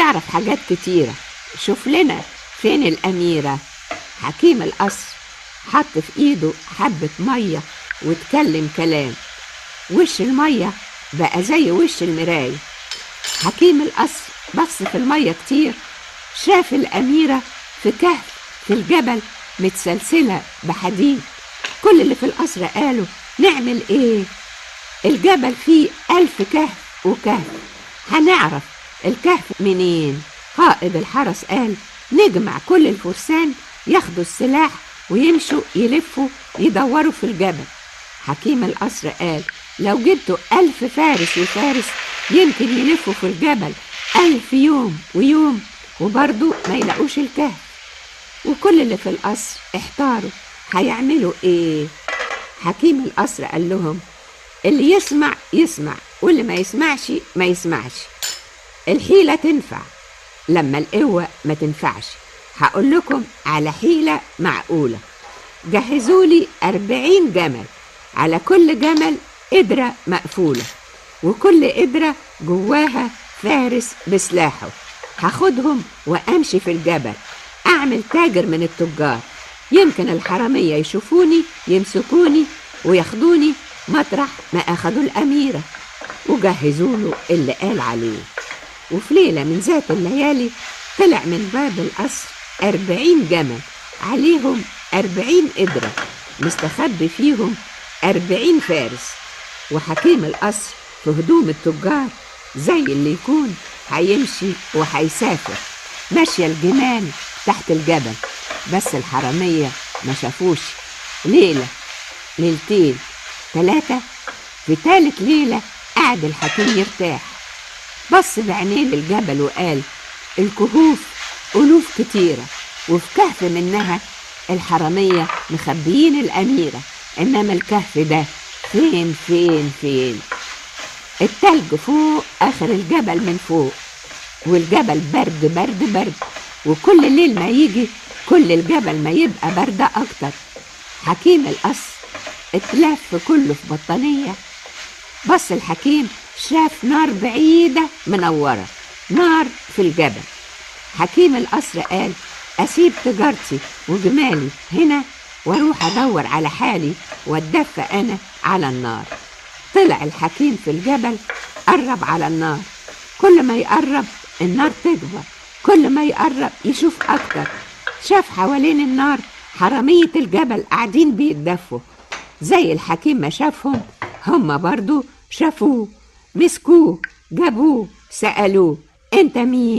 بتعرف حاجات كتيرة، شوف لنا فين الأميرة. حكيم القصر حط في إيده حبة مية واتكلم كلام، وش المية بقى زي وش المراية. حكيم القصر بص في المية كتير، شاف الأميرة في كهف في الجبل متسلسلة بحديد. كل اللي في القصر قالوا نعمل إيه؟ الجبل فيه 1000 كهف وكهف، هنعرف الكهف منين؟ قائد الحرس قال نجمع كل الفرسان ياخدوا السلاح ويمشوا يلفوا يدوروا في الجبل. حكيم القصر قال لو جبتوا 1000 فارس وفارس يمكن يلفوا في الجبل 1000 يوم ويوم وبرضو ما يلاقوش الكهف. وكل اللي في القصر احتاروا هيعملوا ايه. حكيم القصر قال لهم اللي يسمع يسمع واللي ما يسمعش ما يسمعش، الحيلة تنفع لما القوة ما تنفعش. هقول لكم على حيلة معقولة، جهزولي 40 جمل، على كل جمل قدرة مقفولة، وكل قدرة جواها فارس بسلاحه. هاخدهم وأمشي في الجبل، أعمل تاجر من التجار، يمكن الحرامية يشوفوني يمسكوني وياخدوني مطرح ما أخدوا الأميرة. وجهزوا له اللي قال عليه. وفي ليلة من ذات الليالي طلع من باب القصر 40 جمل عليهم 40 قدرة مستخبي فيهم 40 فارس، وحكيم القصر في هدوم التجار زي اللي يكون هيمشي وهيسافر. ماشية الجمال تحت الجبل، بس الحرامية ما شافوش. ليلة، ليلتين، 3، في تالت ليلة قعد الحكيم يرتاح، بص بعينيه للجبل وقال الكهوف ألوف كتيرة، وفي كهف منها الحرامية مخبيين الأميرة، إنما الكهف ده فين فين فين؟ التلج فوق آخر الجبل من فوق، والجبل برد برد برد، وكل ليل ما يجي كل الجبل ما يبقى برد أكتر. حكيم القصر اتلف كله في بطانية. بص الحكيم شاف نار بعيدة منورة، نار في الجبل. حكيم القصر قال أسيب تجارتي وجمالي هنا واروح أدور على حالي واتدفى أنا على النار. طلع الحكيم في الجبل، قرب على النار، كل ما يقرب النار تكبر، كل ما يقرب يشوف أكتر. شاف حوالين النار حرامية الجبل قاعدين بيتدفوا، زي الحكيم ما شافهم هم برضو شافوه، مسكوه، جابوه، سألوه انت مين؟